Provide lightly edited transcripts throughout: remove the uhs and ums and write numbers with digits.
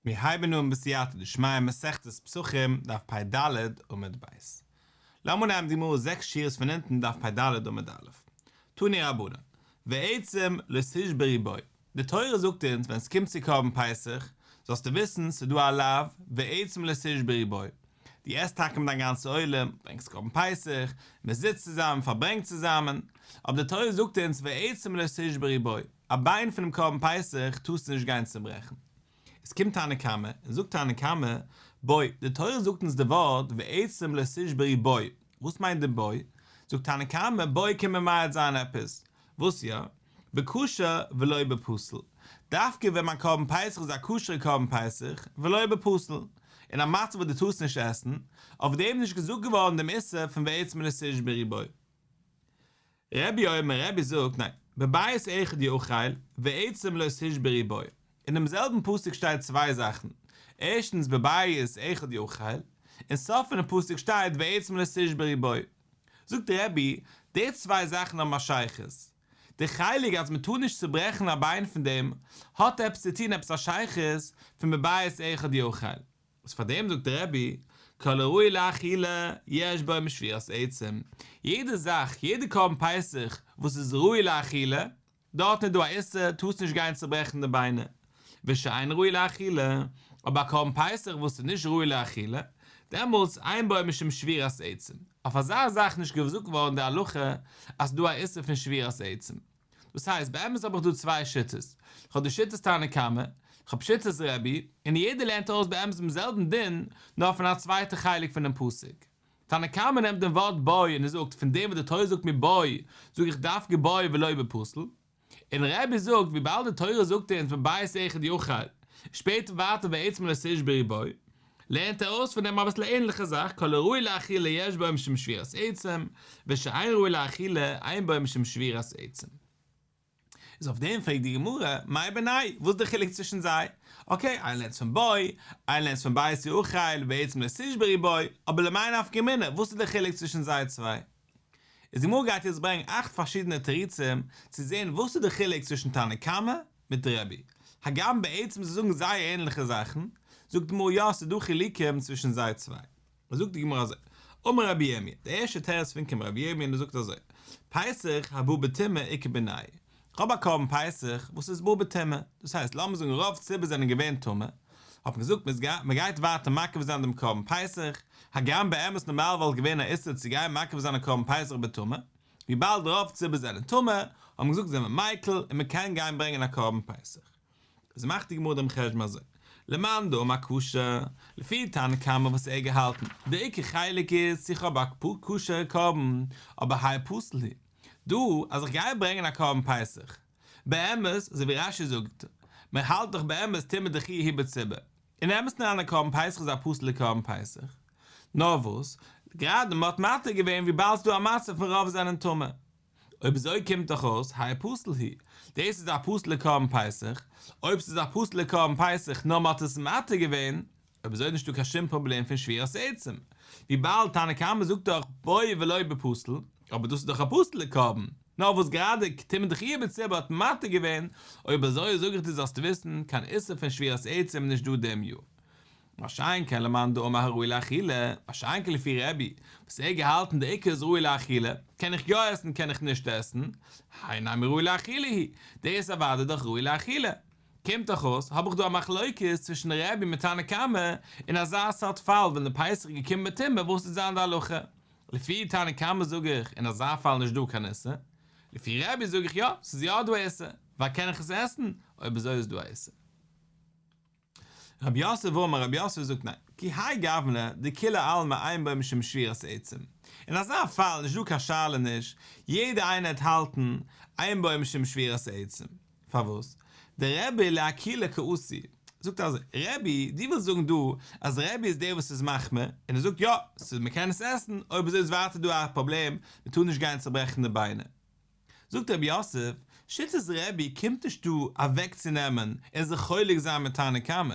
מיר הייבן אן בסייעתא דשמיא מסכת פסחים דף פ"ד עמוד ב'. לאמיר נעמען די גמרא זעקס שורות פון אונטן דף פ"ד עמוד א'. תנו רבנן, ועצם לא תשברו בו, די תורה זאגט אונז ווען עס קומט צו קרבן פסח, זאלסטו וויסן ס'איז דא א לאו ועצם לא תשברו בו, דו עסט טאקע מיט דיין גאנצע עולם, ברענגסט קרבן פסח, מען זיצט צוזאמען, פארברענגט צוזאמען, אבער די תורה זאגט אונז ועצם לא תשברו בו, א ביין פונעם קרבן פסח טארסטו נישט גיין צוברעכן. עס קומט תנא קמא און זאגט תנא קמא, בו, די תורה זאגט אונז די ווארט ועצם לא תשברו בו, וואס מיינט די בו? זאגט תנא קמא, בו קען ממעט זיין עפעס, וואס יא? בכשר ולא בפסול, דווקא ווען מיין קרבן פסח איז א כשר'ע קרבן פסח, ולא בפסול, אין א מצב וואס דו טארסט נישט עסן, אויף דעם איז נישט געזאגט געווארן דעם איסור פון ועצם לא תשברו בו. רבי אומר, רבי זאגט, ניין, בבית אחד יאכל, ועצם לא תשברו בו. אין דעם זעלבן פסוק שטייט צוויי זאכן, ערשטנס בבית אחד יאכל, און סוף פונעם פסוק שטייט ועצם לא תשברו בו. זאגט רבי, די צוויי זאכן האבן א שייכות. די חלק אז מען טאר נישט צוברעכן א ביין פון דעם, האט עפעס צו טון עפעס א שייכות פון בבית אחד יאכל. וואס פאר דעם זאגט דער רבי, כל הראוי לאכילה יש בו משום שבירת עצם, יעדע זאך, יעדע קרבן פסח וואס איז ראוי לאכילה, דארטן איז דא א איסור, טארסט נישט גיין צוברעכן די ביינער, ושאין ראוי לאכילה, אבער א קרבן פסח וואס איז נישט ראוי לאכילה, דעמאלטס אין בו משום שבירת עצם, אויף אזא זאך נישט געזאגט געווארן די הלכה אז ס'איז דא א איסור פון שבירת עצם. דאס הייסט, באמת האב איך דא צוויי שיטות, איך האב די שיטת תנא קמא, איך האב שיטת רבי, און יעדער לערנט אויס באמת דעם זעלבן דין, נאר פון א צווייטע חלק פונעם פסוק. תנא קמא נעמט דעם ווארט בו און ער זאגט, פון דעם וואס די תורה זאגט מיר בו, זאג איך דווקא בו ולא בפסול. און רבי זאגט, וויבאלד די תורה זאגט אונז בבית אחד יאכל, שפעטער ווייטער ועצם לא תשברו בו, לערנט ער אויס פון דעם אביסל א ענליכע זאך, כל הראוי לאכילה יש בו משום שבירת עצם, ושאין ראוי לאכילה אין בו משום שבירת עצם. איז אויף דעם פרעגט די גמרא, מאי בינייהו, וואס איז די חילוק צווישן זיי? אקעי, איינער לערנט פון בו, איינער לערנט פון בית יאכל, ועצם לא תשברו בו, אבער למאי נפקא מינה, וואס איז די חילוק צווישן זיי צוויי? איז די גמרא גייט יעצט ברענגען אכט פארשידענע תירוצים צו זען וואס איז די חילוק צווישן תנא קמא מיט רבי, הגם בעצם זיי זאגן זייער ענליכע זאכן, זאגט די גמרא יא ס'איז דא חילוקים צווישן זיי צוויי. זאגט די גמרא אזוי, אמר רבי ירמי', די ערשטע תירוץ פון קומט רבי ירמי' און ער זאגט אזוי, פסח הבא בטומאה איכא בינייהו, כ'האב א קרבן פסח וואס איז בא בטומאה, דאס הייסט לאמיר זאגן רוב ציבור זענען געווען טמא, האט מען געזאגט מ'גייט ווייטער מקריב זיין דעם קרבן פסח, הגם באמת נארמאל וואלט געווען א איסור צו גיין מקריב זיין א קרבן פסח בטומאה, וויבאלד רוב ציבור זענען טמא, האט מען געזאגט זענען מיר מיקל און מען קען גיין ברענגען א קרבן פסח. איז מאכט די גמרא דעם חשבון אזוי, למאן דאמר כשר, לפי תנא קמא וואס ער געהאלטן, די עיקר חלק איז צו איך האב א כשר'ע קרבן, אבער האי פסול הוא, דא אז איך גיי ברענגען א קרבן פסח, באמת, אזוי ווי רש"י זאגט, מען האלט דאך באמת טומאה דחויה היא בציבור, אין אמת'ן אריין א קרבן פסח איז א פסול'ע קרבן פסח. נאר וואס, גראדע מען האט מתיר געווען וויבאלד ס'דא א מצב פון רוב זענען טמא. אויב אזוי קומט דאך אויס האי פסול הוא, דאס איז א פסול'ע קרבן פסח, אויב ס'איז א פסול'ע קרבן פסח נאר מען האט עס מתיר געווען, אויב אזוי איז נישטא קיין שום פראבלעם פון שבירת עצם, וויבאלד תנא קמא זאגט דאך בו ולא בפסול, אבער דאס איז דאך א פסול'ע קרבן, נאר וואס גראדע טומאה דחויה בציבור האט מתיר געווען, אויב אזוי זאג איך דיר זאלסטו וויסן, קיין איסור פון שבירת עצם איז נישט דא דעם יאר. מה שאין כן למאן דאמר הראוי לאכילה, מה שאין כן לפי רבי, וואס ער געהאלטן די עיקר איז ראוי לאכילה, קען איך יא עסן קען איך נישט עסן, האי נמי ראוי לאכילה הוא, דאס איז אוודאי דאך ראוי לאכילה. קומט דאך אויס, האב איך דא א מחלוקת צווישן רבי מיט תנא קמא, אין אזא סארט פאל ווען די פסח איז געקומען בטומאה וואס וועט זיין די הלכה? לפי תנא קמא זאג איך אין אזא פאל נישט דא קיין איסור, לפי רבי זאג איך יא, ס'איז יא דא א איסור, ווייל קען איך עס עסן, אויב אזוי איז דא א איסור. רב יוסף אמר רב יוסף זאגט ניין, כי האי גוונא דכולי עלמא אין בו משום שבירת עצם, אין אזא פאל נישט דא קיין שאלה נישט, יעדער איינער העט האלטן אין בו משום שבירת עצם, פארוואס? דרבי לאקולי קאתי זאגט אזוי, רבי, דו ווילסט זאגן דא אז רבי איז דער וואס איז מחמיר, און ער זאגט יא, ס'איז מ'קען עס עסן, אויב אזוי איז ווייטער דא א פראבלעם, מ'טאר נישט גיין צוברעכן די ביינער. זאגט רב יוסף, שיטת רבי קומט נישט דא אוועקצונעמען און זיך חולק זיין מיט תנא קמא.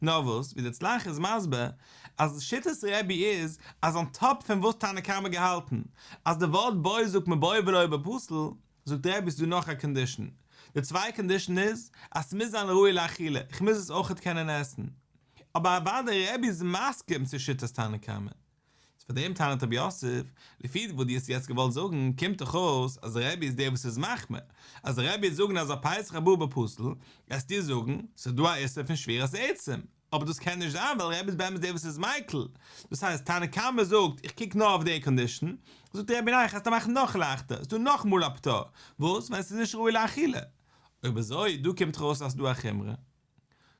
נאר וואס, ווי דער צל"ח איז מסביר, אז שיטת רבי איז אז אן טאפ פון וואס תנא קמא געהאלטן, אז די ווארט בו זאגט מען בו ולא בפסול, זאגט רבי ס'דא נאך א קאנדישן. די צווייטע קאנדישן איז אז ס'מוז זיין ראוי לאכילה, איך מוז עס אויכעט קענען עסן. אבער אוודאי רבי איז מסכים צו שיטת תנא קמא. איז פאר דעם טענה'ט רב יוסף, לפי וואס דו האסט יעצט געוואלט זאגן, קומט דאך אויס אז רבי איז דער וואס איז מחמיר, אז רבי וועט זאגן אז א פסח הבא בפסול, וועסטו זאגן, ס'איז דא א איסור פון שבירת עצם, אבער דאס קען נישט זיין ווייל רבי איז באמת דער וואס איז מיקל, דאס הייסט תנא קמא זאגט איך קוק נאר אויף די קאנדישן, זאגט רבי ניין איך וועל עס דיר מאכן נאך לייכטער, ס'איז דא נאכמאל א פטור, וואס? ווען ס'איז נישט ראוי לאכילה. אויב אזוי דא קומט דאך אויס אז ס'איז דא א חומרא.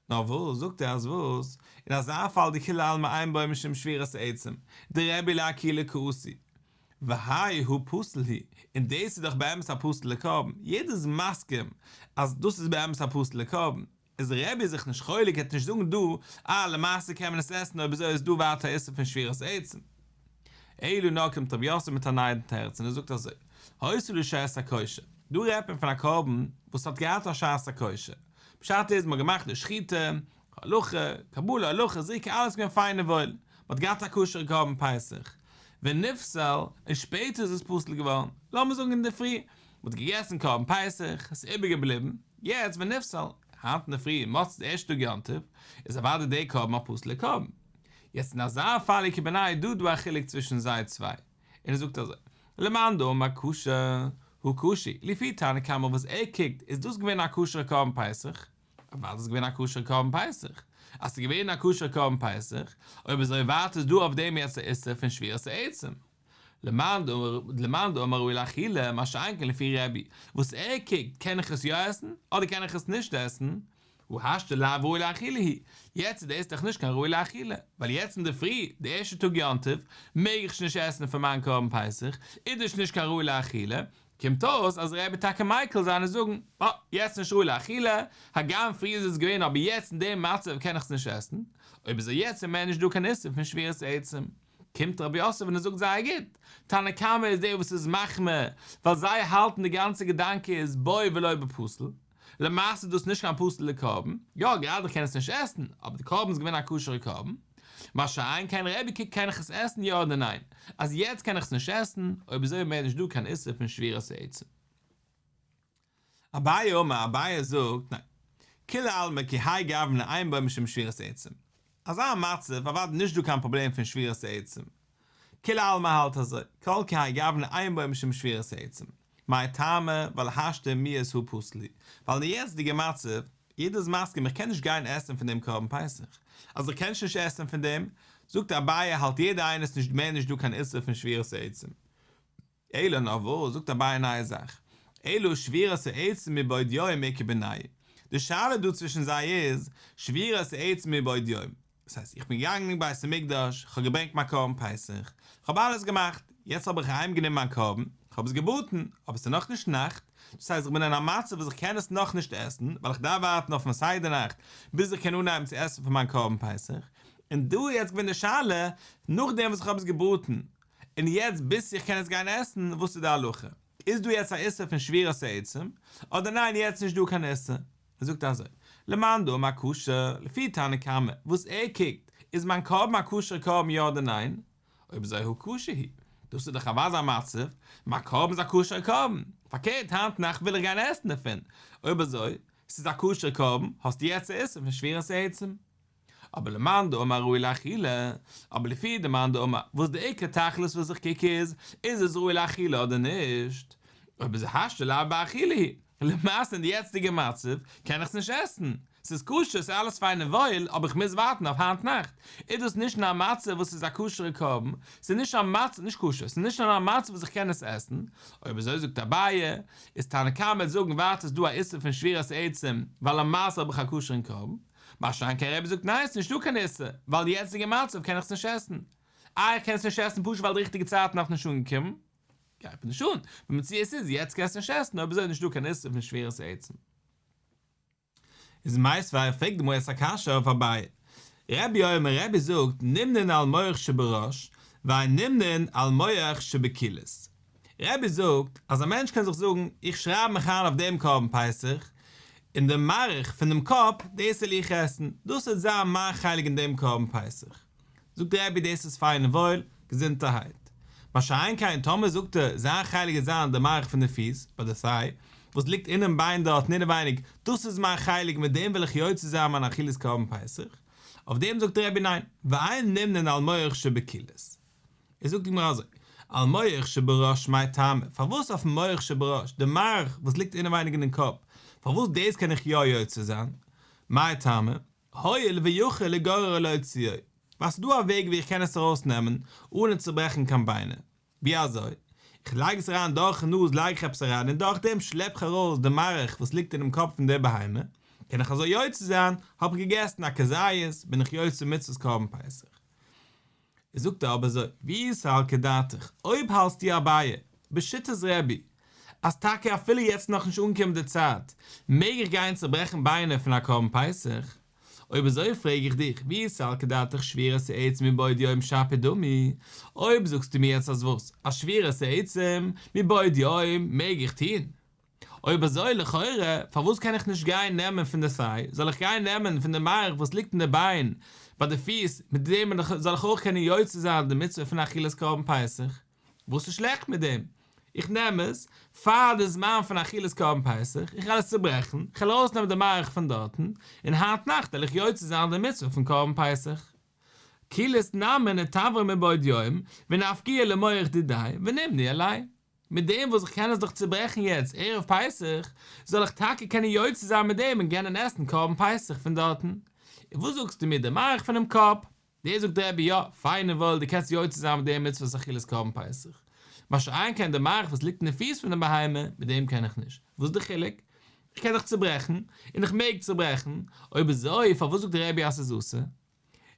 נאר וואס זאגט ער אז וואס? אין אזא פאל דכולי עלמא אין בו משום שבירת עצם, דרבי לאקולי קאתי, והאי הא פסול הוא, און דאס איז דאך באמת א פסול'ע קרבן, יעדער איז מסכים אז דאס איז באמת א פסול'ע קרבן, איז רבי זיך נישט חולק ער וועט נישט זאגן דא אה למעשה קען מען עס עסן אויב אזוי איז דא ווייטער א איסור פון שבירת עצם. אלא נאר קומט רב יוסף מיט א נייעם תירוץ און ער זאגט אזוי, היתה לו שעת הכושר, דא רעדט מען פון א קרבן וואס האט געהאט א שעת הכושר, פשט איז מ'האט געמאכט די שחיטה, הולכה, קבלה, הולכה, זריקה אלעס געווען פיין און וואויל, מ'האט געהאט א כשר'ע קרבן פסח, ונפסל, און שפעטער איז עס פסול געווארן, לאמיר זאגן אינדערפרי, מ'האט געגעסן קרבן פסח, עס איז איבערגעבליבן, יעצט ונפסל, היינט אינדערפרי, מוצאי די ערשטע טאג יום טוב, איז אוודאי דער קרבן א פסול'ער קרבן. יעצט אין אזא פאל איכא בינייהו דא דא א חילוק צווישן זיי צוויי, און ער זאגט אזוי, למאן דאמר כשר, הא כשר, לפי תנא קמא וואס ער קוקט איז דאס געווען א כשר'ע קרבן פסח, אוודאי איז געווען א כשר'ע קרבן פסח, אז ס'איז געווען א כשר'ע קרבן פסח, אויב אזוי ווייטער איז דא אויף דעם יעצט א איסור פון שבירת העצם. למאן דאמר ראוי לאכילה, מה שאין כן לפי רבי, וואס ער קוקט קען איך עס יא עסן, אדער קען איך עס נישט עסן, הא השתא לאו ראוי לאכילה הוא, יעצט איז דאס דאך נישט קיין ראוי לאכילה, ווייל יעצט אינדערפרי, די ערשטע טאג יום טוב, מעג איך שוין נישט עסן פון מיין קרבן פסח, איז דאס נישט קיין ראוי לאכילה, קומט אויס אז רבי וועט טאקע מיקל זיין און זאגן, אה, יעצט נישט ראוי לאכילה, הגם פריער איז עס געווען אבער יעצט אין דעם מצב קען איך עס נישט עסן, אויב אזוי יעצט איז מער נישט דא קיין איסור פון שבירת עצם. קומט רב יוסף און ער זאגט זייער גוט, תנא קמא איז דער וואס איז מחמיר, ווייל זיי האלטן די גאנצע געדאנק איז בו ולא בפסול, למעשה איז דאס נישט קיין פסול'ע קרבן, יא גראדע איך קען עס נישט עסן, אבער די קרבן איז געווען א כשר'ע קרבן, מה שאין כן רבי קוקט קען איך עס עסן יא אדער ניין, אז יעצט קען איך עס נישט עסן, אויב אזוי איז מער נישט דא קיין איסור פון שבירת העצם. אביי אמר, אביי זאגט, ניין, כולי עלמא כי האי גוונא אין בו משום שבירת עצם, אזא מצב אוודאי נישט דא קיין פראבלעם פון שבירת העצם, כולי עלמא האלט אזוי, כל כהאי גוונא אין בו משום שבירת העצם, מאי טעמא, ווייל השתא מיהת הא פסול הוא, ווייל אין די יעצטיגע מצב, יעדער איז מסכים איך קען נישט גיין עסן פון דעם קרבן פסח, אז איך קען שוין נישט עסן פון דעם, זאגט אביי האלט יעדער איינער ס'נישט מער נישט דא קיין איסור פון שבירת העצם. אלא נאר וואס, זאגט אביי א נייע זאך, אלא שבירת העצם מבעוד יום איכא בינייהו, די שאלה דא צווישן זיי איז, שבירת העצם מבעוד יום, דאס הייסט איך בין געגאנגען אין בית המקדש, איך האב געברענגט מיין קרבן פסח, איך האב אלעס געמאכט, יעצט האב איך אהיים גענומען מיין קרבן, איך האב עס געבראטן, אבער עס איז נאכנישט נאכט, דאס הייסט איך בין אין א מצב וואס איך קען עס נאכנישט עסן, ווייל איך דארף ווארטן אויפן סדר נאכט ביז איך קען אנהייבן צו עסן פון מיין קרבן פסח, און דא איז יעצט געווען די שאלה, נאכדעם וואס איך האב עס געבראטן, און יעצט ביז איך קען עס גיין עסן, וואס איז די הלכה? איז דא יעצט א איסור פון שבירת העצם, אדער ניין יעצט נישט דא קיין איסור? ער זאגט אזוי, למאן דאמר כשר, לפי תנא קמא, וואס ער קוקט, איז מיין קרבן א כשר'ע קרבן יא אדער ניין? אויב אזוי הא כשר הוא, דאס איז דאך אוודאי א מצב, מיין קרבן איז א כשר'ע קרבן, פארקערט היינט נאכט וויל איך גיין עסן דערפון, אויב אזוי, ס'איז א כשר'ע קרבן, האסטו יעצט א איסור פון שבירת העצם. אבער למאן דאמר ראוי לאכילה, אבער לפי די מאן דאמר, וואס די עיקר תכלית וואס איך קוק איז, איז עס ראוי לאכילה אדער נישט? אויב אזוי השתא לאו באכילה הוא, למעשה אין די יעצטיגע מצב קען איך עס נישט עסן, ס'איז כשר, ס'איז אלעס פיין און וואויל, אבער איך מוז ווארטן אויף היינט נאכט, איז דאס נישט אין א מצב וואס איז א כשר'ע קרבן, ס'איז נישט א מצב, נישט כשר, ס'איז נישט אין א מצב וואס איך קען עס עסן, אויב אזוי זאגט אביי, איז תנא קמא וועט זאגן ווייטער איז דא א איסור פון שבירת עצם, ווייל למעשה האב איך א כשר'ן קרבן. מה שאין כן רבי זאגט ניין ס'נישט דא קיין איסור, ווייל די יעצטיגע מצב קען איך עס נישט עסן. איי איך קען עס נישט עסן פשוט ווייל די ריכטיגע צייט נאך נישט אנגעקומען? גייט מיר נישט אן, די מציאות איז יעצט קענסט נישט עסן אויב אזוי איז נישט דא קיין איסור פון שבירת העצם. איז מיתיבי פרעגט די גמרא יעצט א קשיא אויף אביי. רבי אומר רבי זאגט נמנין על מוך שבראש ואין נמנין על מוך שבכילות. רבי זאגט אז א מענטש קען זיך זאגן איך שרייב מיך איין אויף דעם קרבן פסח, און דעם מארך פון דעם קאפ דאס וועל איך עסן, דאס וועט זיין מיין חלק אין דעם קרבן פסח. זאגט רבי דאס איז פיין און וואויל, געזונטערהייט. מה שאין כן טאמער זאגט ער זיין חלק וועט זיין דער מארך פון די פיס, ביי די טיי, וואס ליגט אינעם ביין דארטן אינעווייניג, דאס איז מיין חלק מיט דעם וויל איך יוצא זיין מיין אכילת קרבן פסח, אויף דעם זאגט רבי ניין, ואין נמנין על מוך שבכלית. איז זאגט די גמרא אזוי, על מוך שבראש מאי טעמא, פארוואס אויפן מוך שבראש, די מארך וואס ליגט אינעווייניג אינעם קאפ, פארוואס דאס קען איך יא יוצא זיין, מאי טעמא, הואיל ויכול לגוררו ולהוציאו, ווייל ס'איז דא א וועג ווי איך קען עס ארויסנעמען אנע צוברעכן קיין ביינער, ווי אזוי? איך לייג עס אריין דורכן נאז לייג איך עפעס אריין און דורך דעם שלעפ איך ארויס די מארך וואס ליגט אינעם קאפ פון דער בהמה, קען איך אזוי יוצא זיין, האב איך געגעסן א כזית, בין איך יוצא מצוות קרבן פסח. זאגט ער אבער אזוי, ואי סלקא דעתך, אויב האלטסטו אביי, בשיטת רבי, אז טאקע אפילו יעצט נאכנישט אנגעקומען די צייט, מעג איך גיין צוברעכן ביינער פון א קרבן פסח? אויב אזוי פרעג איך דיך, ואי סלקא דעתך שבירת העצם מבעוד יום שפיר דמי, אויב זאגסטו מיר יעצט אז וואס? אז שבירת העצם מבעוד יום מעג איך טון? אויב אזוי לכאורה פארוואס קען איך נישט גיין נעמען פון די סיי, זאל איך גיין נעמען פון די מארך וואס ליגט אין די ביין ביי די פיס, מיט דעם זאל איך אויך קענען יוצא זיין די מצוה פון אכילת קרבן פסח? וואס איז שלעכט מיט דעם? איך נעם עס פאר די זמן פון אכילת קרבן פסח, איך וועל עס צוברעכן, איך וועל ארויסנעמען די מארך פון דארטן, און היינט נאכט וועל איך יוצא זיין די מצוה פון קרבן פסח. כלית נמי ניתבריה מבעוד יום, ונפקוה למוך דידיה, ונימני עליה. מיט דעם וואס איך קען עס דאך צוברעכן יעצט ערב פסח, זאל איך טאקע קענען יוצא זיין מיט דעם און קענען עסן קרבן פסח פון דארטן. און וואס זאגסטו מיר די מארך פונעם קאפ? דער זאגט רבי יא, פיין און וואויל דו קענסט יוצא זיין מיט דעם מצוות אכילת קרבן פסח. מה שאין כן די מארך וואס ליגט אין די פיס פון די בהמה, מיט דעם קען איך נישט. וואס איז די חילוק? איך קען דאך צוברעכן, און איך מעג צוברעכן, אויב אזוי פארוואס זאגט רבי אז ס'איז אסור?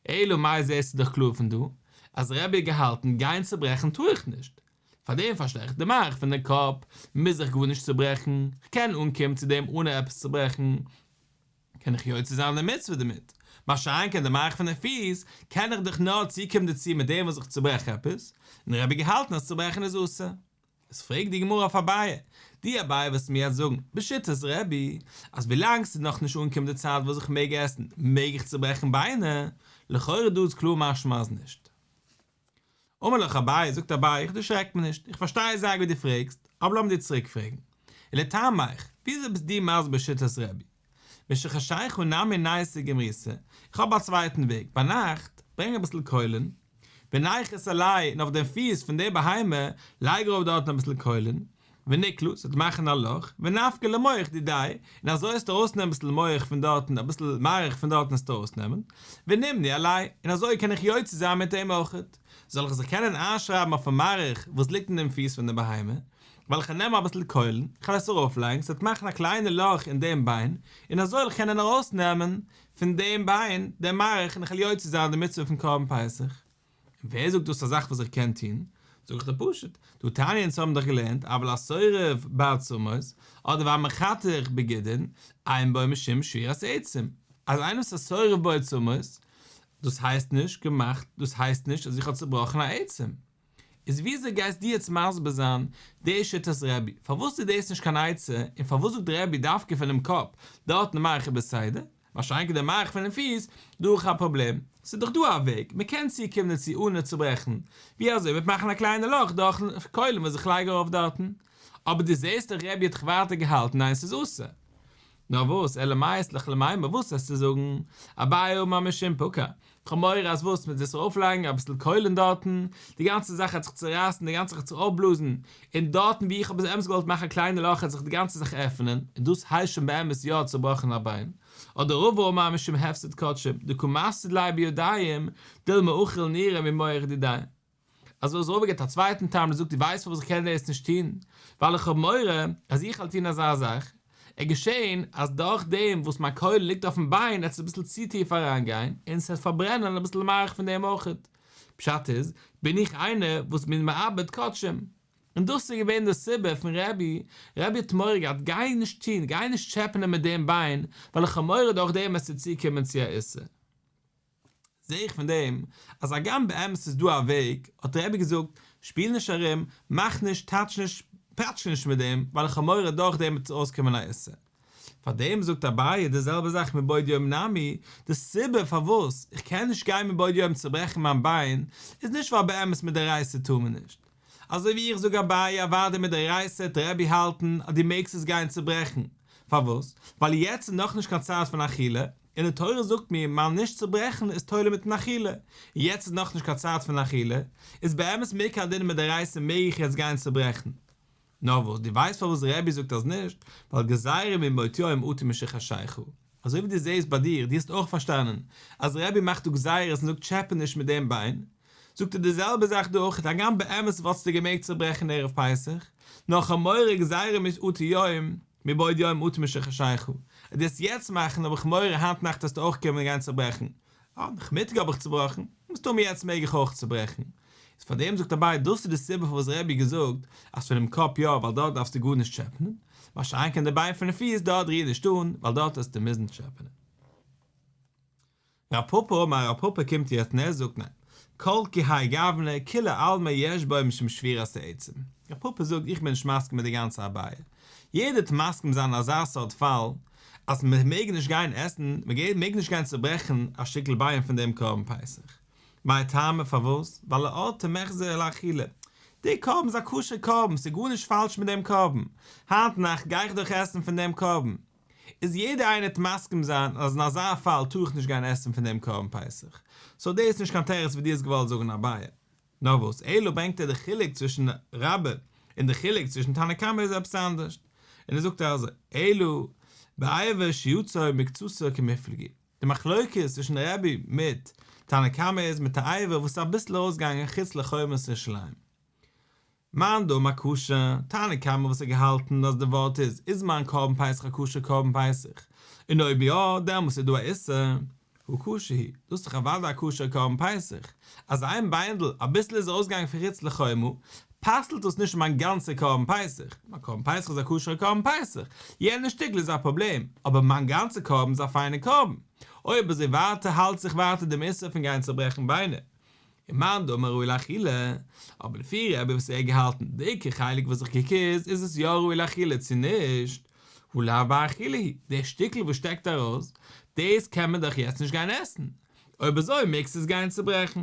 אלא מאי זעסטו דאך קלאר פון דא, אז רבי האט געהאלטן גיין צוברעכן טאר איך נישט. פארדעם פארשטיי איך די מארך פון די קאפ מוז איך גארנישט צוברעכן, כ'קען אנקומען צו דעם אנע עפעס צוברעכן. קען איך יוצא זיין די מצוה דערמיט, מה שאין כן די מארך פון די פיס, קען איך דאך נאר צוקומען דערצו מיט דעם וואס איך צוברעך עפעס, און רבי האט געהאלטן אז צוברעכן איז אסור. איז פרעגט די גמרא אויף אביי, דו אביי וועסט מיר יעצט זאגן, בשיטת רבי, אז ווילאנג ס'איז נאך נישט אנגעקומען די צייט וואס איך מעג עסן, מעג איך צוברעכן ביינער, לכאורה דא איז קלאר משמע אז נישט. אמר לך אביי, זאגט אביי, איך דערשרעק מיר נישט, איך פארשטיי זייער גוט דו פרעגסט, אבער לאמיר דיר צוריק פרעגן, ולטעמיך, וויאזוי ביסט דו מסביר שיטת רבי? משחשיכה נמי ניתי גומריתא, איך האב א צווייטן וועג, ביינאכט, ברענג אביסל קוילן, וניחות עליה, און אויף דעם פיס פון דער בהמה, לייג ארויף דארטן אביסל קוילן, ונקלא, ס'וועט מאכן א לאך, ונפקא למוך דידיה, און אזוי וועסטו ארויסנעמען אביסל מוך פון דארטן, אביסל מארך פון דארטן וועסטו ארויסנעמען, ונימני עליה, און אזוי קען איך יוצא זיין מיט דעם אויכעט. זאל איך זיך קענען איינשרייבן אויפן מארך וואס ליגט אין דעם פיס פון דער בהמה, וועל איך נעמען אביסל קוילן, כ'וועל עס ארויפלייגן, ס'וועט מאכן א קליינע לאך אין דעם ביין, און אזוי וועל איך קענען ארויסנעמען פון דעם ביין דעם מארך און איך וועל יוצא זיין די מצוה פון קרבן פסח. און ווער זאגט דאס איז א זאך וואס איך קען טון? זאג איך דיר פשוט, דהא תניא אונז האבן דאך געלערנט אבל השורף בעצמות, אדער והמחתך בגידין, אין בו משום שבירת עצם, אז איינער וואס איז שורף בעצמות, דאס הייסט נישט געמאכט, דאס הייסט נישט אז איך האב צובראכן א עצם. איז וויאזוי גייסט דו יעצט מסביר זיין די שיטת רבי? פארוואס איז דאס נישט קיין עצה, און פארוואס זאגט רבי דווקא פונעם קאפ, דארטן מארך איז בסדר? מה שאין כן די מארך פונעם פיס, דא האב איך א פראבלעם, ס'איז דאך דא א וועג, מ'קען צוקומען דערצו אנע צוברעכן, ווי אזוי? מיט מאכן א קליינע לאך דורך קוילן וואס איך לייג ארויף דארטן, אבער דו זעסט דאך רבי האט דאך ווייטער געהאלטן ניין ס'איז אסור. נאר וואס, אלא מאי אית לך למימר, וואס וועסטו זאגן, אביי אמר משום פקע, כ'האב מורא אז וואס, מ'וועט דאס ארויפלייגן אביסל קוילן דארטן, די גאנצע זאך וועט זיך צורייסן, די גאנצע זאך וועט זיך אויפבלאזן, און דארטן וואו איך האב באמת געוואלט מאכן א קליינע לאך וועט זיך די גאנצע זאך עפענען, און דאס הייסט שוין באמת יא צובראכן א ביין. אדער רבא אמר משום הפסד קדשים, דקא מסהיד ליה בידיים, דילמא אכיל נורא ממוך דידיה. אזוי אז רבא גיבט א צווייטן טעם און זאגט דו ווייסט פארוואס איך קען דאס נישט טון? ווייל איך האב מורא אז איך וועל טון אזא זאך, עט געשען אז דורך דעם וואס מיין קויל ליגט אויפן ביין עט עס אביסל צו טיף אריין גיין און עס וועט פארברענען אביסל מארך פון דעם אויכעט. פשט איז, בין איך איינער וואס בין מאבד קדשים. און דאס איז געווען די סיבה פון רבי, רבי האט מורא געהאט גיי נישט טון, גיי נישט טשעפענען מיט דעם ביין, ווייל איך האב מורא דורך דעם וועסטו צוקומען צו א איסור. זעה איך פון דעם אז הגם באמת איז דא א וועג, האט רבי געזאגט, שפיל נישט ארום, מאך נישט, טאטש נישט, פאטש נישט מיט דעם, ווייל איך האב מורא דורך דעם וועט אויסקומען א איסור. פאר דעם זאגט אביי די זעלבע זאך מבעוד יום נמי, די סיבה פארוואס איך קען נישט גיין מבעוד יום צוברעכן מיין ביין, איז נישט ווייל באמת מדאורייתא טאר מען נישט. אזוי ווי איך זאג אביי אוודאי מדאורייתא וועט רבי האלטן אז דו מעגסט עס גיין צוברעכן, פארוואס? ווייל יעצט איז נאכנישט קיין צייט פון אכילה, און די תורה זאגט מיר מיין נישט צוברעכן איז תולה מיטן אכילה, און יעצט איז נאכנישט קיין צייט פון אכילה, איז באמת מעיקר הדין מדאורייתא מעג איך יעצט גיין צוברעכן. נאר וואס, דו ווייסט פארוואס רבי זאגט אז נישט? ווייל גזירה מבעוד יום אטו משחשיכה. אזוי ווי דו זעסט ביי דיר, דו האסט אויך פארשטאנען אז רבי מאכט דא גזירות און זאגט טשעפע נישט מיט דעם ביין, זאגט ער די זעלבע זאך דא אויך, הגם באמת וואלטסטו געמעגט צוברעכן ערב פסח, נאר כ'האב מורא גזירה אטו יום, מבעוד יום אטו משחשיכה, אז דו וועסט יעצט מאכן האב איך מורא היינט נאכט וועסטו אויך קומען און גיין צוברעכן, אה, נאכמיטאג האב איך צובראכן, מסתמא יעצט מעג איך אויך צוברעכן. איז פאר דעם זאגט אביי דאס איז די סיבה פארוואס רבי געזאגט אז פונעם קאפ יא ווייל דארט דארפסטו גארנישט טשעפענען, מה שאין כן די ביין פון די פיס דארט ריר נישט אן ווייל דארט וועסטו מוזן טשעפענען. רב פפא אמר רב פפא קומט יעצט און ער זאגט ניין, כל כי האי גוונא כולי עלמא יש בו משום שבירת העצם. רב פפא זאגט איך בין נישט מסכים מיט די גאנצע אביי, יעדער וועט מסכים זיין אין אזא סארט פאל אז מען מעג נישט גיין עסן, מען מעג נישט גיין צוברעכן א שטיקל ביין פון דעם קרבן פסח. מאי טעמא פארוואס? ווייל לאורתא מיחזי לאכילה. דער קרבן איז א כשר קרבן, ס'איז גארנישט פאלש מיט דעם קרבן. היינט נאכט גיי איך דאך עסן פון דעם קרבן. איז יעדער איינער וועט מסכים זיין אז אין אזא פאל טאר איך נישט גיין עסן פון דעם קרבן פסח. סאו דאס איז נישט קיין תירוץ ווי דו האסט געוואלט זאגן אביי. נאר וואס, אלא ברענגט ער די חילוק צווישן רבה און די חילוק צווישן תנא קמא איז עפעס אנדערש. און ער זאגט אזוי, אלא באבר שיצא מקצתו קמיפלגי. די מחלוקת צווישן רבי מיט תנא קמא איז מיט א אבר וואס איז אביסל ארויסגעגאנגען חוץ לחומת ירושלים. מאן דאמר כשר, תנא קמא וואס האט געהאלטן אז די ווארט איז, איז מיין קרבן פסח א כשר קרבן פסח? און אויב יא, דעמאלס איז דא א איסור. הא כשר הוא, דאס איז דאך אוודאי א כשר קרבן פסח. אז איין ביינדל, אביסל איז ארויסגעגאנגען פון חוץ לחומה, פסל'ט דאס נישט מיין גאנצע קרבן פסח. מיין קרבן פסח איז א כשר קרבן פסח. יענע שטיקל איז א פראבלעם, אבער מיין גאנצע קרבן איז א פיינע קרבן. אויב אזוי ווייטער האלט זיך ווייטער דעם איסור פון גיין צוברעכן ביינער. ומאן דאמר ראוי לאכילה, אבער לפי רבי וואס ער האט געהאלטן די עיקר חלק וואס איך קוק איז, איז עס יא ראוי לאכילה צו נישט, הא לאו בר אכילה הוא, די שטיקל וואס שטעקט ארויס, דאס קען מען דאך יעצט נישט גיין עסן, אויב אזוי מעגסטו עס גיין צוברעכן.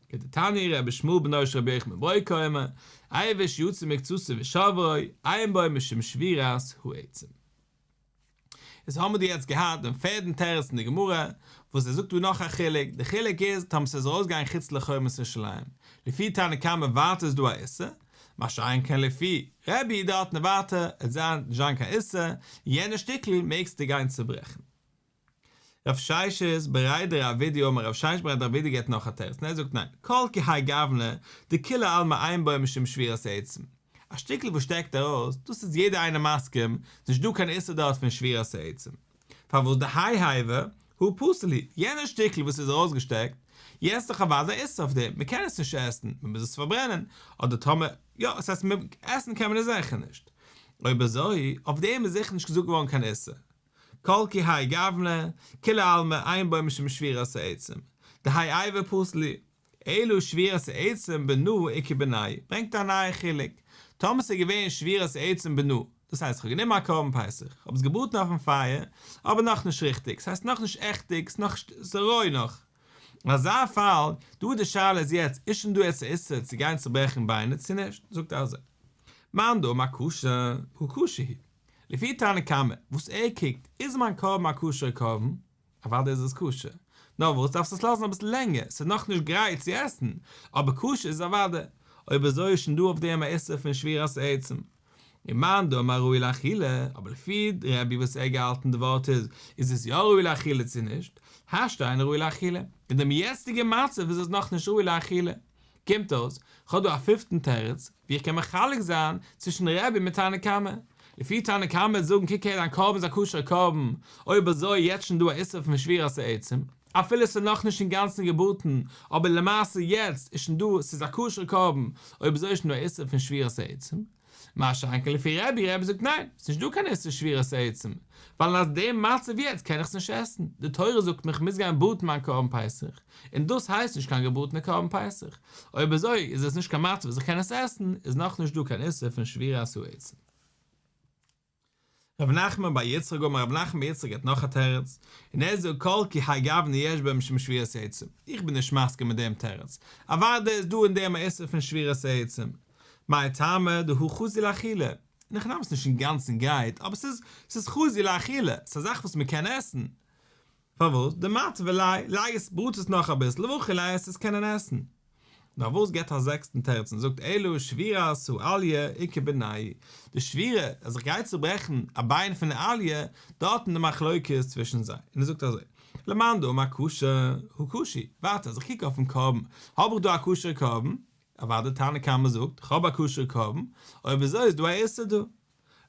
כדתניא רבי ישמעאל בנו של רבי יוחנן בן ברוקה אומר, אבר שיצא מקצתו ושברו, אין בו משום שבירת העצם. איז האמיר דא יעצט געהאט דעם פערדן תירוץ אין די גמרא, וואס ער זאגט דא נאך א חילוק, די חילוק איז טאמער ס'איז ארויסגעגאנגען חוץ לחומת ירושלים, לפי תנא קמא ווייטער איז דא א איסור, מה שאין כן לפי רבי דארטן ווייטער עט זיין נישט זיין קיין איסור, יענע שטיקל מעגסטו גיין צוברעכן. רב ששת בריה דרב אידי אמר רב ששת בריה דרב אידי געבט נאך א תירוץ און ער זאגט ניין, כל כי האי גוונא דכולי עלמא אין בו משום שבירת העצם, א שטיקל וואס שטעקט ארויס, דאס איז יעדער איינער מסכים, ס'נישט דא קיין איסור דארט פון שבירת העצם. פארוואס דהאי אבר הא פסול הוא, יענע שטיקל וואס איז ארויסגעשטעקט, יענץ איז דאך אוודאי א איסור אויף דעם, מ'קען עס נישט עסן, מ'מוז עס פארברענען, אדער טאמער, יא, עס הייסט עסן קען מען עס זיכער נישט. אויב אזוי, אויף דעם איז זיכער נישט געזאגט געווארן קיין איסור. כל כי האי גוונא, כולי עלמא אין בו משום שבירת העצם, דהאי אבר פסול הוא, אלא שבירת העצם בנאה איכא בינייהו, ברענגט א נייע חילוק, טאמער ס'איז געווען שבירת העצם בנאה, דאס הייסט כ'האב גענומען א קרבן פסח, כ'האב עס געבראטן אויפן פייער, אבער נאכנישט ריכטיג, ס'הייסט נאכנישט עכטיג, ס'נאך ס'רוי נאך. אין אזא פאל, דא די שאלה איז יעצט, איז שוין דא יעצט א איסור צו גיין צוברעכן ביינער צו נישט, זאגט ער אזוי, מאן דאמר כשר, הא כשר הוא. לפי תנא קמא, וואס ער קוקט, איז מיין קרבן א כשר'ע קרבן? אוודאי איז עס כשר. נאר וואס, דארפסט עס לאזן אביסל לענגער, ס'איז נאכנישט גרייט צו עסן, אבער כשר איז אוודאי. אויב אזוי איז שוין דא אויף דעם א איסור פון שבירת העצם. ומאן דאמר ראוי לאכילה, אבער לפי רבי וואס ער געהאלטן די ווארט איז, איז עס יא ראוי לאכילה צו נישט? השתא אינו ראוי לאכילה. אין דעם יעצטיגן מצב איז עס נאכנישט ראוי לאכילה. קומט אויס, כ'האב דא א פיפטן תירוץ, ווי איך קען מחלק זיין צווישן רבי מיט תנא קמא. לפי תנא קמא וועט זאגן קוק הער דיין קרבן איז א כשר'ע קרבן, אויב אזוי יעצט שוין דא א איסור פון שבירת העצם, אפילו ס'איז נאכנישט אינגאנצן געבראטן, אבער למעשה יעצט איז שוין דא, ס'איז א כשר'ע קרבן, אויב אזוי איז שוין דא א איסור פון שבירת העצם. מה שאין כן לפי רבי, רבי זאגט ניין, ס'נישט דא קיין איסור שבירת העצם, ווייל אין דעם מצב יעצט קען איך עס נישט עסן, די תורה זאגט מיר כ'מוז גיין בראטן מיין קרבן פסח, און דאס הייסט נישט קיין געבראטענע קרבן פסח, אויב אזוי איז עס נישט קיין מצב וואס איך קען עס עסן, איז נאכנישט דא קיין איסור פון שבירת העצם. רב נחמן בר יצחק אמר רב נחמן בר יצחק האט נאך א תירוץ, און ער זאגט כל כי האי גוונא יש בו משום שבירת העצם, איך בין נישט מסכים מיט דעם תירוץ, אוודאי איז דא אין דעם א איסור פון שבירת העצם. מאי טעמא דהא חזי לאכילה, אין הכי נמי ס'איז נישט אינגאנצן גרייט, אבער ס'איז ס'איז חזי לאכילה, ס'איז א זאך וואס מ'קען עסן. פארוואס? דמטוי ליה, לייג עס, בראט עס נאך אביסל, ואכיל ליה עס עס קענען עסן. נאר וואס געבט א זעקסטן תירוץ און זאגט אלא שבירת האליה איכא בינייהו, די שבירה אז איך גיי צוברעכן א ביין פון די אליה, דארטן די מחלוקת צווישן זיי, און ער זאגט אזוי, למאן דאמר כשר, הא כשר, ווייטער אז איך קוק אויפן קרבן, האב איך דא א כשר'ע קרבן, אוודאי תנא קמא זאגט, כ'האב א כשר'ע קרבן, אויב אזוי איז דא א איסור דא.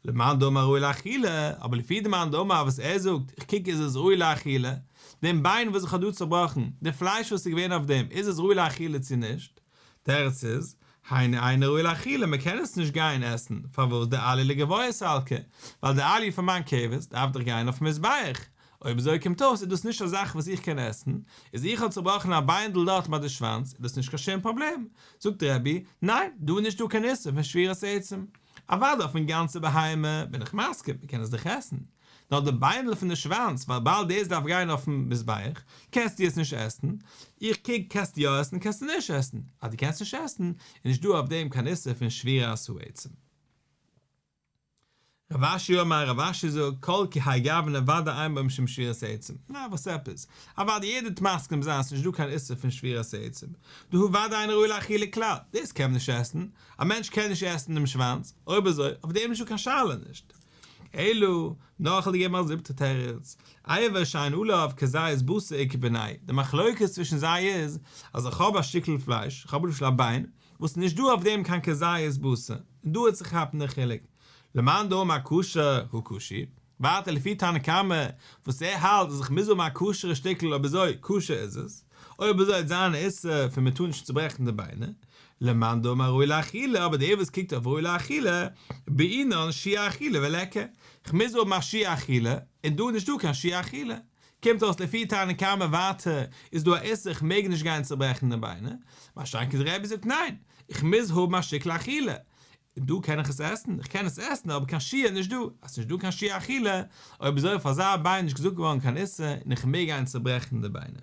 למאן דאמר ראוי לאכילה, אבער לפי די מאן דאמר וואס ער זאגט, איך קוק איז עס ראוי לאכילה, דעם ביין וואס איך האב דא צובראכן, די פלייש וואס איז געווען אויף דעם, איז עס ראוי לאכילה צו נישט? תירוץ איז, היינו אינו ראוי לאכילה, מען קען עס נישט גיין עסן, פארוואס דאליה לגבוה סלקא, ווייל די אליה פון מיין כבש דארף דאך גיין אויפן מזבח, אויב אזוי קומט אויס איז דאס נישט א זאך וואס איך קען עסן, איז איך האב צובראכן א ביינדל דארט ביי די שוואנץ איז דאס נישט קיין שום פראבלעם, זאגט רבי, ניין, דא איז נישט דא קיין איסור פון שבירת עצם, אוודאי אויפן גאנצע בהמה בין איך מסכים, מען קען עס דאך עסן, נאר די ביינדל פון די שוואנץ וויבאלד דאס דארף גיין אויפן מזבח, קענסטו עס נישט עסן, איך קוק קענסטו יא עסן קענסטו נישט עסן, אז דו קענסט נישט עסן איז נישט דא אויף דעם קיין איסור פון שבירת העצם. רב אשי אמר, רב אשי זאגט, כל כי האי גוונא ודאי אין בו משום שבירת עצם. נא, וואס עפעס? אוודאי יעדער וועט מסכים זיין ס'נישט דא קיין איסור פון שבירת עצם. דהא ודאי אינו ראוי לאכילה כלל, דאס קען מען נישט עסן, א מענטש קען נישט עסן דעם שוואנץ, אויב אזוי, אויף דעם איז נישטא קיין שאלה נישט. אלא, נאר כ'וועל דיר געבן א זיבטע תירוץ, אבר שאין עליו כזית בשר איכא בינייהו, די מחלוקת צווישן זיי איז, אז איך האב א שטיקל פלייש, איך האב למשל א ביין, וואס נישט דא אויף דעם קיין כזית בשר, און דא וועט זיך כאפן די חילוק, למאן דאמר כשר הא כשר, ווייטער לפי תנא קמא וואס ער האלט אז איך מוז האבן א כשר'ע שטיקל אויב אזוי כשר איז עס, אויב אזוי וועט זיין א איסור פון מען טאר נישט צוברעכן די ביינער, למאן דאמר ראוי לאכילה אבער דער וואס קוקט אויף ראוי לאכילה, בעינן שיעור אכילה וליכא, איך מוז האבן א שיעור אכילה, און דא איז נישט דא קיין שיעור אכילה. קומט אויס לפי תנא קמא ווייטער איז דא א איסור איך מעג נישט גיין צוברעכן די ביינער, מה שאין כן רבי זאגט ניין, איך מוז האבן א שטיקל אכילה, און דא קען איך עס עסן, איך קען עס עסן אבער קיין שיעור נישט דא, אז ס'נישט דא קיין שיעור אכילה, אויב אזוי אויף אזא ביין נישט געזאגט געווארן קיין איסור און איך מעג גיין צוברעכן די ביינער.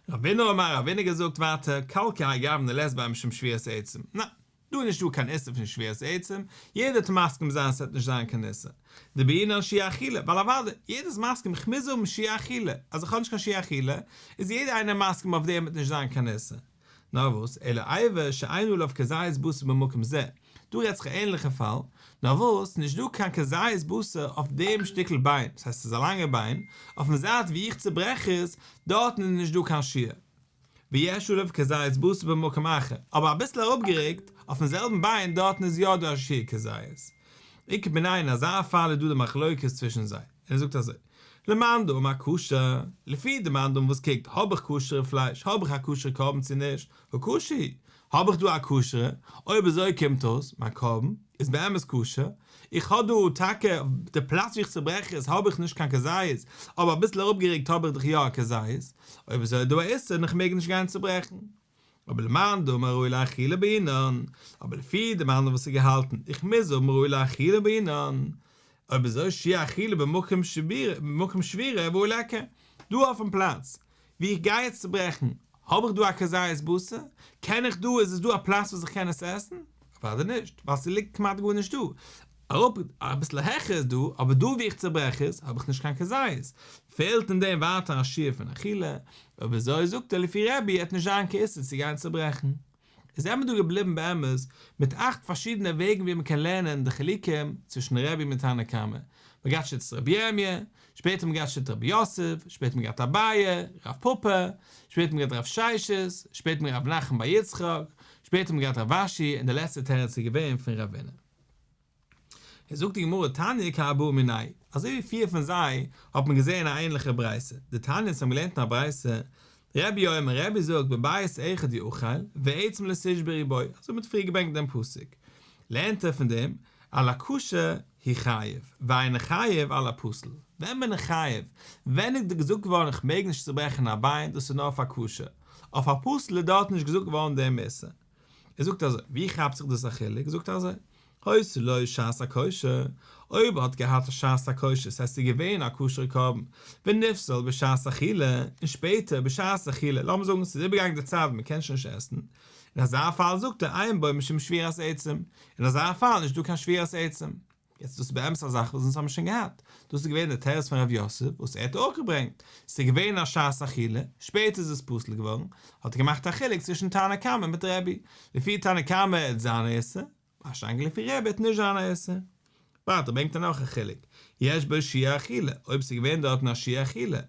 רבינא אמר רבינא געזאגט ווייטער כל כי האי גוונא לית ביה משום שבירת עצם, ניין, דא איז נישט דא קיין איסור פון שבירת עצם, יעדער וועט מסכים זיין ס'וועט נישט זיין קיין איסור, דבעינן שיעור אכילה, ווייל אוודאי, יעדער איז מסכים איך מוז האבן שיעור אכילה, אז איך האב נישט קיין שיעור אכילה, איז יעדער איינער מסכים אויף דעם וועט נישט זיין קיין איסור. נאר וואס, אלא אבר שאין עליו כזית בשר במקום זה, דא רעדט זיך א ענליכע פאל, נאר וואס, נישט דא קיין כזית בשר אויף דעם שטיקל ביין, דאס הייסט ס'איז א לאנגע ביין, אויפן זייט ווי איך צוברעך עס, דארטן איז נישט דא קיין שיעור. ויש עליו כזית בשר במקום אחר, אבער אביסל אראפגערוקט, אויפן זעלבן ביין, דארטן איז יא דא א שיעור כזית. איכא בינייהו אין אזא פאל איז דא די מחלוקת צווישן זיי, און ער זאגט אזוי, למאן דאמר כשר, לפי די מאן דאמר וואס קוקט, האב איך כשר'ע פלייש, האב איך א כשר'ע קרבן צו נישט, הא כשר הוא, האב איך דא א כשר'ע, אויב אזוי קומט אויס, מיין קרבן איז באמת כשר, איך האב דא טאקע, די פלאץ ווי איך צוברעך עס האב איך נישט קיין כזית, אבער אביסל אראפגערוקט האב איך דאך יא א כזית, אויב אזוי איז דא א איסור און איך מעג נישט גיין צוברעכן. אבער למאן דאמר ראוי לאכילה בעינן, אבער לפי די מאן וואס האט געהאלטן איך מוז האבן ראוי לאכילה בעינן, אויב אזוי שיעור אכילה במקום במקום שבירה והא ליכא, דא אויפן פלאץ ווי איך גיי יעצט צוברעכן, האב איך דא א כזית בשר? קען איך דא, איז עס דא א פלאץ וואס איך קען עס עסן? אוודאי נישט, ווייל ס'ליגט כמעט גארנישט דא. אראפ אביסל העכער איז דא, אבער דא ווי איך צוברעך עס, האב איך נישט קיין כזית. פעלט אין דעם ווייטער א שיעור פון אכילה, אויב אזוי זאגט ער לפי רבי עט נישט זיין קיין איסור צו גיין צוברעכן. איז זעמיר דא געבליבן באמת מיט אכט פארשידענע וועגן ווי מ'קען לערנען די חילוקים צווישן רבי מיט תנא קמא. מ'האט געהאט שיטת רבי ירמי', שפעטער האט מען געהאט שיטת רב יוסף, שפעטער האט מען געהאט אביי, רב פפא, שפעטער האט מען געהאט רב ששת, שפעטער האט מען געהאט רב נחמן בר יצחק, שפעטער האט מען געהאט רב אשי, און די לעצטע תירוץ איז געווען פון רבינא. איז זאגט די גמרא תניא כארבעה מינייהו, אזוי ווי פיר פון זיי האט מען געזען א ענליכע ברייתא, דתניא אונז האבן געלערנט אין א ברייתא, רבי אומר רבי זאגט בבית אחד יאכל ועצם לא תשברו בו, אזוי ווי מ'האט פריער געברענגט דעם פסוק, לערנט ער פון דעם, על הכשר הוא חייב, ואינו חייב על הפסול. ווען בין איך חייב? ווען איז געזאגט געווארן איך מעג נישט צוברעכן א ביין, דאס איז נאר אויף א כשר, אויף א פסול איז דארט נישט געזאגט געווארן דעם איסור. ער זאגט אזוי, ווי כאפט זיך דאס א חילוק? זאגט ער אזוי, היתה לו שעת הכושר, אויב ער האט געהאט א שעת הכושר, ס'הייסט ס'איז געווען א כשר'ע קרבן, ונפסל בשעת אכילה, און שפעטער בשעת אכילה, לאמיר זאגן ס'איז איבערגעגאנגען די צייט מען קען שוין נישט עסן, און אין אזא פאל זאגט ער אין בו משום שבירת עצם, אין אזא פאל נישט דא קיין שבירת עצם. יעצט דאס איז באמת א זאך וואס אונז האבן שוין געהאט, דאס איז געווען די תירוץ פון ר' יוסף וואס ער האט אויך געברענגט, ס'איז געווען א שעת אכילה, שפעטער איז עס פסול געווארן, האט ער געמאכט א חילוק צווישן תנא קמא מיט רבי, לפי תנא קמא עט זיין א איסור, מה שאין כן לפי רבי עט נישט זיין א איסור. ווייטער ברענגט ער נאך א חילוק, יש בו שיעור אכילה, אויב ס'איז געווען דארטן א שיעור אכילה,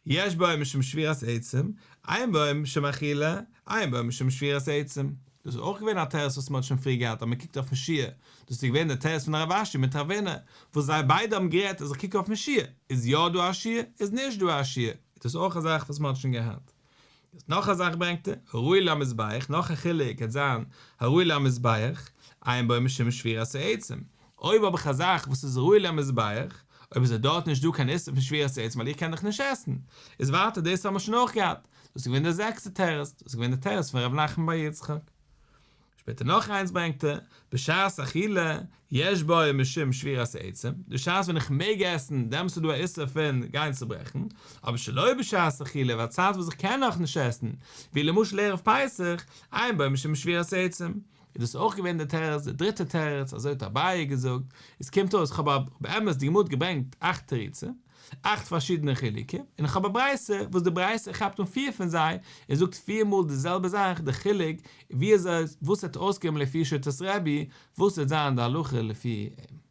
יש בו משום שבירת עצם, אין בו משום אכילה, אין בו משום שבירת עצם. דאס איז אויך געווען א תירוץ וואס מען האט שוין פריער געהאט אז מען קוקט אויפן שיעור, דאס איז געווען דער תירוץ פון רב אשי מיט רבינא, וואס זיי ביידע האבן גערעדט אז איך קוק אויפן שיעור, איז יא דא א שיעור, איז נישט דא א שיעור, איז דאס אויך א זאך וואס מען האט שוין געהאט. נאך א זאך ברענגט ער, הראוי למזבח, נאך א חילוק קען זיין, הראוי למזבח, אין בו משום שבירת העצם, אויב האב איך א זאך וואס איז ראוי למזבח, אויב איז דארט נישט דא קיין איסור פון שבירת העצם ווייל איך קען דאך נישט עסן, איז ווייטער דאס האבן מיר שוין אויך געהאט, דאס איז געווען דער זעקסטע תירוץ, דאס איז געווען דער תירוץ פון ר' נחמן בר יצחק. שפעטער נאך איינס ברענגט ער, בשעת אכילה יש בו משום שבירת עצם, די שעת ווען איך מעג עסן, דעמאלטס איז דא א איסור פון גיין צוברעכן, אבער שלא בשעת אכילה, ביי א צייט וואס איך קען נאך נישט עסן, ווי למשל ערב פסח, אין בו משום שבירת עצם. איז דאס אויך געווען דער תירוץ, דער דריטער תירוץ, אזוי האט אביי געזאגט, עס קומט אויס, כ'האב א, באמת די גמרא האט געברענגט אכט תירוצים, אכט פארשידענע חילוקים, און איך האב א ברייתא וואס די ברייתא כאפט אן פיר פון זיי און זאגט פיר מאל די זעלבע זאך, די חילוק ווי אזוי וואס וועט אויסקומען לפי שיטת רבי, וואס וועט זיין די הלכה לפי אים.